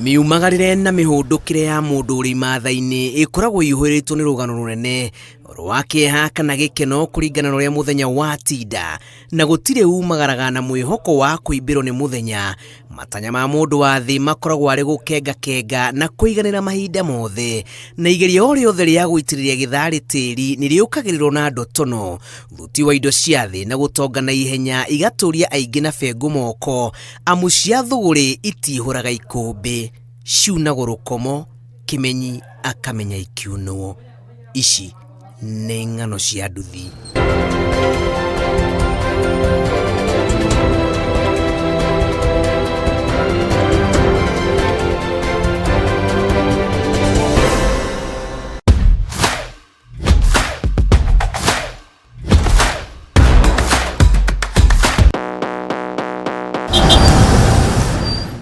Miumagarĩre na mĩhũndũkĩre ya mũndũ ũrĩ imatha-inĩ ĩkoragwo ĩihũrĩtwo nĩ rũgano rũnene rwa kĩeha kana gĩkeno kũringana na ũrĩa mũthenya watinda, na gũtirĩ umagaraga na mwĩhoko wa kũimbĩrwo nĩ mũthenya. Matanya ma mũndũ wa thĩ makoragwo arĩ gũkengakenga na kũiganĩra mahinda mothe, na igeria o rĩothe rĩa gũitĩrĩria gĩtharĩ tĩri nĩ rĩũkagĩrĩrwo na ndotono. Thuti wa indo cia thĩ na gũtonga na ihenya igatũria aingĩ na bengũ moko, amu cia thũgũrĩ itihũraga ikũmbĩ, ciunagwo rũkomo, kĩmenyi akamenya ikiunwo. Ici nĩ ng'ano cia nduthi.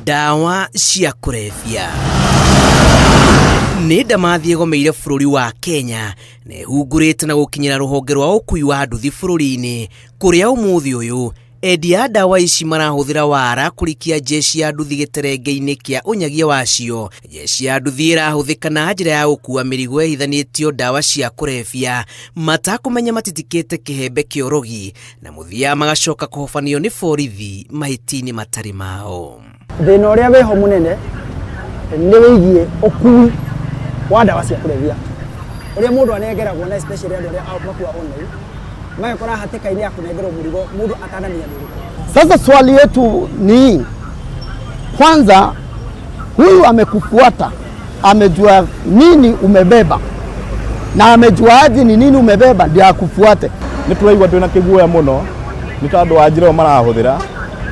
Ndawa cia kũrebia nĩ ndamathi ĩgomeire bũrũri wa Kenya na ĩhungurĩte na gũkinyĩra rũhonge rwa ũkui wa nduthi bũrũri-inĩ, kũrĩa ũmũthĩ ũyũ endia a ndawa ici marahũthĩra wara kũrikia jeshi ya nduthi gĩterenge-inĩ kĩa ũnyagia wacio. Jeshi ya nduthi ĩrahũthĩka na njĩra ya gũkua mĩrigo ĩhithanĩtio ndawa cia kũrebia matakũmenya matitikĩte kĩhembe kĩa ũrogi, na mũthia magacoka kũhobanio nĩ borithi mahĩtia-inĩ matarĩ mao. Thĩna ũrĩa wĩho mũnene nĩ wĩgiĩ ũkui wa ndawa cia kũrebia ũrĩa mũndũ anengeragwo, na especially andũ arĩa makuaga online magekora hatĩka-inĩ ya kũnengerwo mũrigo mũndũ atanamenya nĩ ũrĩkũ. Sasa swali yetu ni kwanza, huyu amekufuata, amejua nini umebeba na amejuaje ni nini umebeba ndio akufuate. Nĩ tũraigua twĩna kĩguoya mũno nĩ tondũ wa njĩra ĩyo marahũthĩra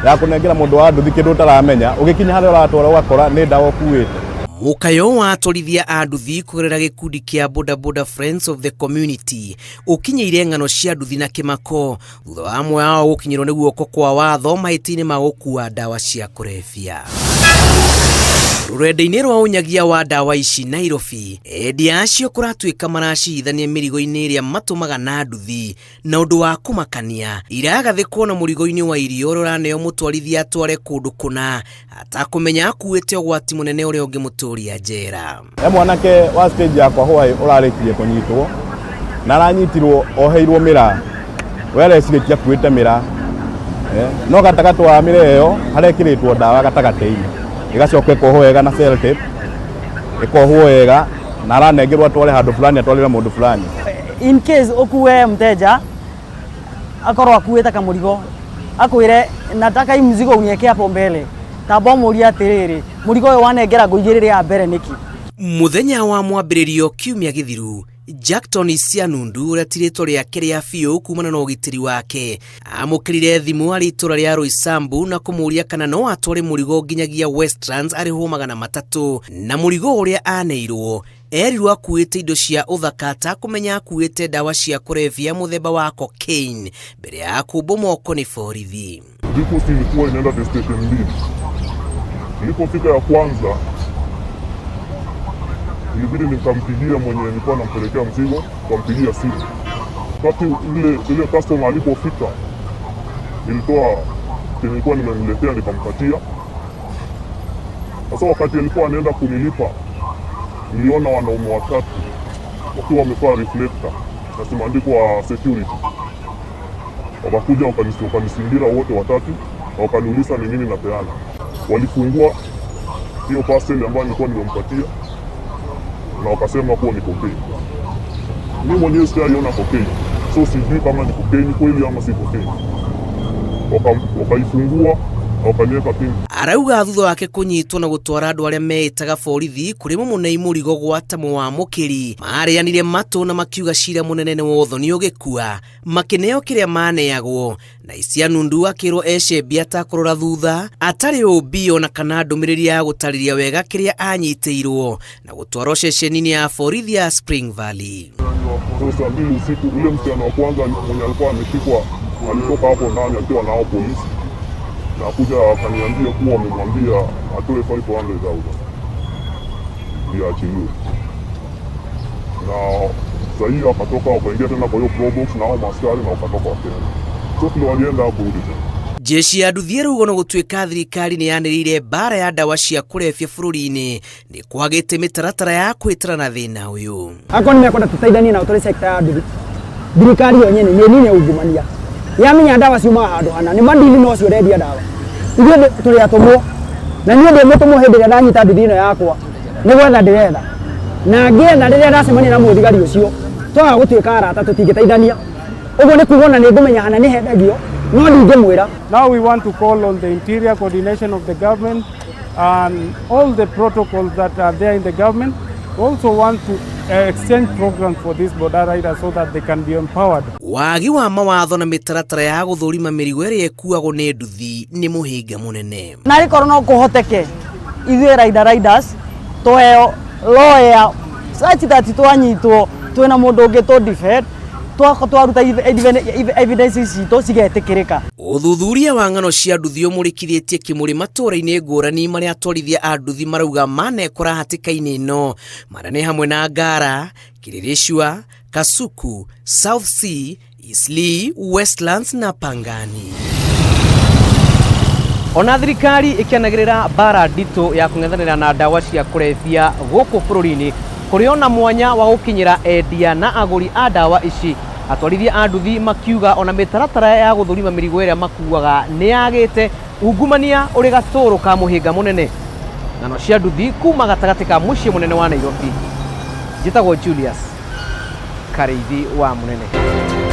ya kũnengera mũndũ wa nduthi kĩndũ ũtaramenya, ũgĩkinya harĩa ũratwara ũgakora nĩ ndawa ũkuĩte. Mũkayo wa atwarithia a nduthi kũgerera gĩkundi kĩa Boda Boda Friends of the Community ũkinyĩire ng'ano cia nduthi na kĩmako thutha wa amwe ao gũkinyĩrwo nĩ guoko kwa watho mahĩtia-inĩ ma gũkua ndawa cia kũrebia. Rũrenda-inĩ rwa ũnyagia wa ndawa ici Nairobi, endia acio kũratuĩka maracihithania mĩrigo-inĩ ĩrĩa matũmaga na nduthi, na ũndũ wa kũmakania iragathĩkwo na mũrigo-inĩ wa irio ũrĩa ũraneo mũtwarithia atware kũndũ kũna atakũmenya akuĩte ũgwati mũnene ũrĩa ũngĩmũtũria njera. He mwanake wa stage yakwa hwaĩ ũrarĩkirie kũnyitwo na aranyitirwo oheirwo mĩraa, we arecirĩtie akuĩte mĩraa, no gatagatĩ wa mĩraa ĩyo harekĩrĩtwo ndawa gatagatĩ-inĩ, ĩgacoka ĩkohwo wega na sellotape, ĩkohwo wega na aranengerwo atware handũ fulani, atwarĩre mũndũ fulani. In case ũkue mteja akorwo akuĩte kamũrigo akwĩre nataka hii mzigo uniwekee hapo mbele, tamba ũmũrie atĩrĩrĩ, mũrigo ũyũ wanengera ngũigĩrĩre ya mbere nĩkĩ? Mũthenya wa mwambĩrĩrio kiumia gĩthiru, Jackton Sianundu ũrĩa ti rĩtwa rĩake rĩa biũ kumana na ũgitĩri wake amũkĩrire thimũ arĩ itũra rĩa Roysambu na kũmũria kana no atware mũrigo nginyagia Westlands arĩhwo 300, na mũrigo ũrĩa aneirwo erirwo akuĩte indo cia ũthaka atakũmenya akuĩte ndawa cia kũrebia mũthemba wa cocaine mbere ya kũmbwo moko nĩ borithi. Request ilikuwa inaenda the station mbili. Ilipofika ya kwanza ilibidi nikampigia mwenye nilikuwa nampelekea mzigo, nikampigia simu. Wakati ile customer alipofika, nilitoa kenye nilikuwa nimemletea nikampatia. Sasa wakati alikuwa anaenda kunilipa, niliona wanaume watatu wakiwa wamevaa reflector na zimeandikwa security. Wakakuja wakanizingira wote watatu na wakaniuliza ni nini napeana. Walifungua hiyo parcel ambayo nilikuwa nimempatia na wakasema kuwa ni cocaine. Mimi mwenyewe sijaiona cocaine, so sijui kama ni cocaine kweli ama si cocaine. Wakaifungua na wakaniweka pingu. Arauga thutha wake kũnyitwo na gũtwara andũ arĩa meĩtaga borithi kũrĩ mũmũnei mũrigo gwata mũwamũkĩri marĩanire matũ na makiuga cira mũnene nĩ wothoni ũgĩkua, makĩneo kĩrĩa maneagwo, na Isianundu akĩrwo ecembia atakũrora thutha atarĩ ũmbi ona kana ndũmĩrĩri ya gũtarĩria wega kĩrĩa anyitĩirwo na gũtwarwo ceceni-inĩ ya borithi ya Spring Valley. So saa 2 usiku ule msichana wa kwanza mwenye alikuwa ameshikwa alitoka hapo ndani akiwa na hao polisi na kuja akaniambia kuwa wamemwambia atoe 500,000 ndio aachiliwe. Na saa hiyo akatoka wakaingia tena kwa hiyo pro box na hao maaskari na wakatoka wakaenda. So vile walienda hapo rudi tena. Jeshi ya nduthi ĩrauga ona gũtuĩka thirikari nĩ yanĩrĩire mbara ya ndawa cia kũrebia bũrũri-inĩ, nĩ kwagĩte mĩtaratara ya kũhĩtana na thĩna ũyũ. Akorwo nĩ mekwenda tũteithanie nao tũrĩ sector ya nduthi, thirikari yo nyene nĩ ĩnine ungumania. Yamenya ndawa ciumaga handũ hana, nĩ mandini no cio ũrendia ndawa. Ithuĩ tũrĩ atũmwo, na niĩ ndĩ mũtũmwo hĩndĩ ĩrĩa ndanyita nduthi ĩno yakwa, nĩ gwetha ndĩretha. Na ngĩetha rĩrĩa ndacemania na mũthigari ũcio, twaga gũtuĩka arata tũtingĩteithania. Ũguo nĩ kuga ona nĩ ngũmenya hana nĩ hendagio, no ndingĩmwĩra. Now we want to call on the interior coordination of the government and all the protocols that are there in the government. We also want to exchange programs for these boda riders so that they can be empowered. Wagi wa mawatho na mĩtaratara ya gũthũrima mĩrigo ĩrĩa ĩkuagwo nĩ nduthi nĩ mũhĩnga mũnene. Narĩ korwo no kũhoteke ithuĩ rider riders tũheo lawyer such that twanyitwo twĩna mũndũ ũngĩ tũ defend twaruta evidence citũ cigetĩkĩrĩka. Ũthuthuria wa ng'ano cia nduthi ũmũrĩkithĩtie kĩmũrĩ matũũra-inĩ ngũrani marĩa atwarithia a nduthi marauga manekora hatĩka-inĩ ĩno, marĩa nĩ hamwe na Ngara, Kileleshwa, Kasuku, South C, Eastleigh, Westlands na Pangani. Ona thirikari ĩkĩanagĩrĩra mbara nditũ ya kũng'ethanĩra na ndawa cia kũrebia gũkũ bũrũri-inĩ, kũrĩ ona mwanya wa gũkinyĩra endia na agũri a ndawa ici. Atwarithia a nduthi makiuga ona mĩtaratara ya gũthũrima mĩrigo ĩrĩa makuaga nĩ yagĩte, ungumania ũrĩ gatũrũ ka mũhĩnga mũnene. Ng'ano cia nduthi kuma gatagatĩ ka mũciĩ mũnene wa Nairobi. Njĩtagwo Julius Karĩithi wa Mũnene.